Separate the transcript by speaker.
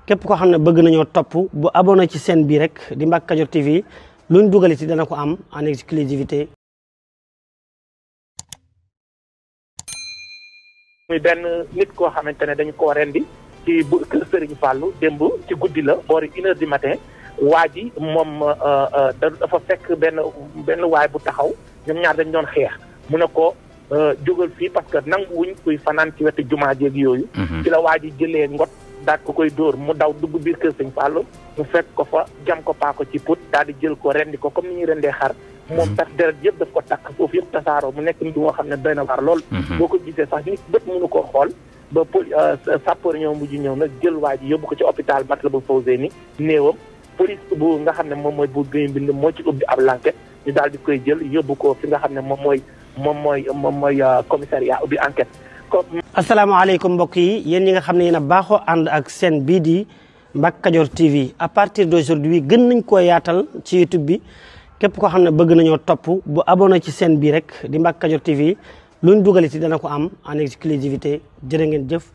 Speaker 1: képp koo xam ne bëgg nañoo topp bu abonné ci chaîne bii rek di Mbacke Kadior TV luñ dugal ci dana ko am en exclusivité.
Speaker 2: muy benn nit koo xamante ne dañu koo rendi ci keur serigne Fallou démb ci guddi la boori 1h du matin waa ji moom dafa fekk benn waay bu taxaw ñoom ñaar dañ doon xeex mu ne ko jógal fii parce que nangu wuñ kuy fanaan ci wetu jumaa jéeg yooyu. ci la waa ji jëlee ngot daal ko koy dóor mu daw dugg biir kër sëñ Fallou mu fekk ko fa jam ko paako ci put daal di jël ko rendi ko comme ni ñuy rendee xar. moom tax deret yëpp daf ko takk foofu yëpp tasaaroo mu nekk nit moo xam ne doy na waar lool. boo ko gisee sax nit bët mënu koo xool ba sapeur ñëw mujj ñëw nag jël waa ji yóbbu ko ci hôpital Matlaboul Fawzeyni néewam police bu nga xam ne moom mooy bu gën bind moo ci ubbi ab enquête ñu daal di koy jël yóbbu ko fi nga xam ne moom mooy commissariat ubbi enquête.
Speaker 1: asalaamaaleykum mbokk yi yéen ñi nga xam ne yéen a baaxoo ànd ak chaîne bii di Mbacke Kadior TV à partir d'aujourd'hui gën nañ koo yaatal ci YouTube bi képp koo xam ne bëgg nañoo topp bu abonné ci chaîne bii rek di Mbacke Kadior TV luñ dugal ci dana ko am en exclusivité jërë ngeen jëf.